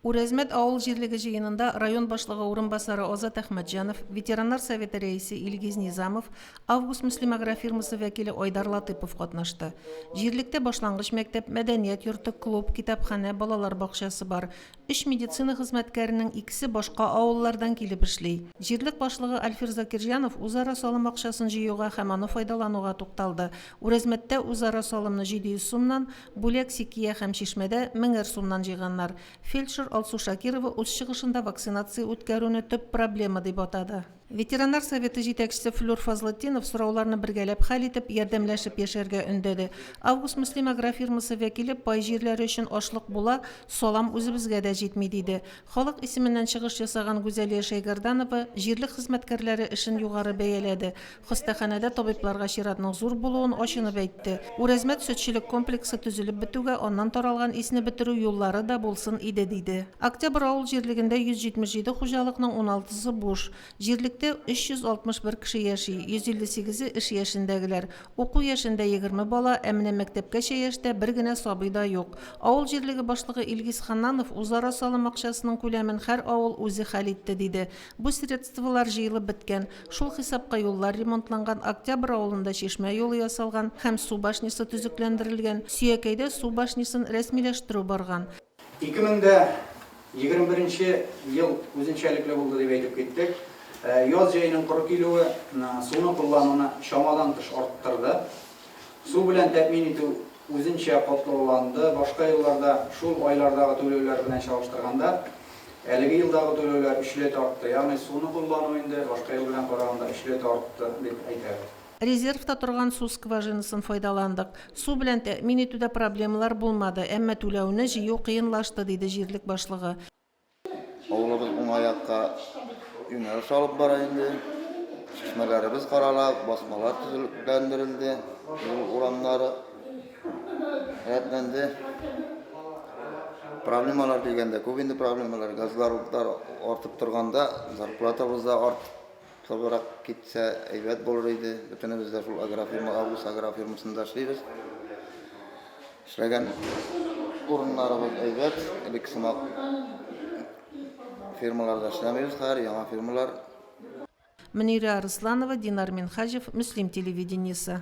Үрәзмәт авыл җирлеге җыенында район башлыгы урынбасары Азат Әхмәтҗанов, ветераннар советы рәисе Илгиз Низамов, Август-Мөслим агрофирмасы вәкиле Айдар Латыйпов катнашты. Җирлектә башлангыч мәктәп, мәдәният йорты, клуб, китапханә, балалар бакчасы бар. Өч медицина хезмәткәренең икесе башка авыллардан килеп эшли. Җирлек башлыгы Альфир Закирҗанов үзара салым акчасын җыюга һәм аны файдалануга тукталды. Үрәзмәттә үзара салымны 700 сумнан, Бүләк Сикия һәм Чишмәдә меңәр сумнан җыйганнар. Фельдшер Алсу Шакирова үз чыгышында вакцинация үткәрүне төп проблема дип атады. Ветераннар советы җитәкчесе Флүр Фазлытдинов сорауларны бергәләп хәл итеп, ярдәмләшеп яшәргә өндәде. Август-Мөслим агрофирмасы вәкиле пай җирләре өчен ашлык була, салам үзебезгә дә җитми, диде. Халык исеменнән чыгыш ясаган Гүзәлия Шәйгәрданова җирлек хезмәткәрләре эшен югары бәяләде. Хастаханәдә табибларга чиратның зур булуын ачынып әйтте. Үрәзмәт сөтчелек комплексы төзелеп бетүгә, аннан таралган исне бетерү юллары да булсын иде, диде. Октябрь авыл җирлегендә 177 хуҗалыкның уналтысы буш. Җирлектә 361 кеше яши, 158-е эш яшендәгеләр. Уку яшендә егерме бала, ә менә мәктәпкәчә яшьтә бер генә сабый да юк. Авыл җирлеге башлыгы Илгиз Ханнанов үзара салым акчасының күләмен һәр авыл үзе хәл итте, диде. Бу средстволар җыелып беткән. Шул хисапка юллар ремонтланган, Октябрь авылында чишмә юлы ясалган һәм су башнясы төзекләндерелгән, Сөякәйдә су башнясын рәсмиләштерү барган. 2021 нче ел үзенчәлекле булды дип әйтеп киттек. Яз җәенең коры килүе суны куллануны чамадан тыш арттырды. Су белән тәэмин итү үзенчә катлауланды. Башка елларда шул айлардагы түләүләр белән чагыштырганда, әлеге елдагы түләүләр өчләтә артты. Ягъни суны куллану инде башка ел белән караганда өчләтә артты дип әйтәбез. Резервта торган су скважинасын файдаландык. Су белән тәэмин итүдә проблемалар булмады, әмма түләүне җыю кыенлашты, диде җирлек башлыгы. Авылыбыз уңай якка юнәлеш алып бара инде. Чишмәләребез карала, басмалар төзекләндерелде, юл урамнары рәтләнде. Проблемалар дигәндә, күп инде проблемалар. Газлар, утлар артып торганда, зарплатабыз да артыбрак китсә, әйбәт булыр иде. Бөтенебез дә шул агрофирма, Август агрофирмасында эшлибез. Эшләгән урыннарыбыз әйбәт, элек сымак фирмаларда эшләмибез хәзер, яңа фирмалар. Мөнирә Арысланова, Динар Минһаҗев, Мөслим телевидениесе.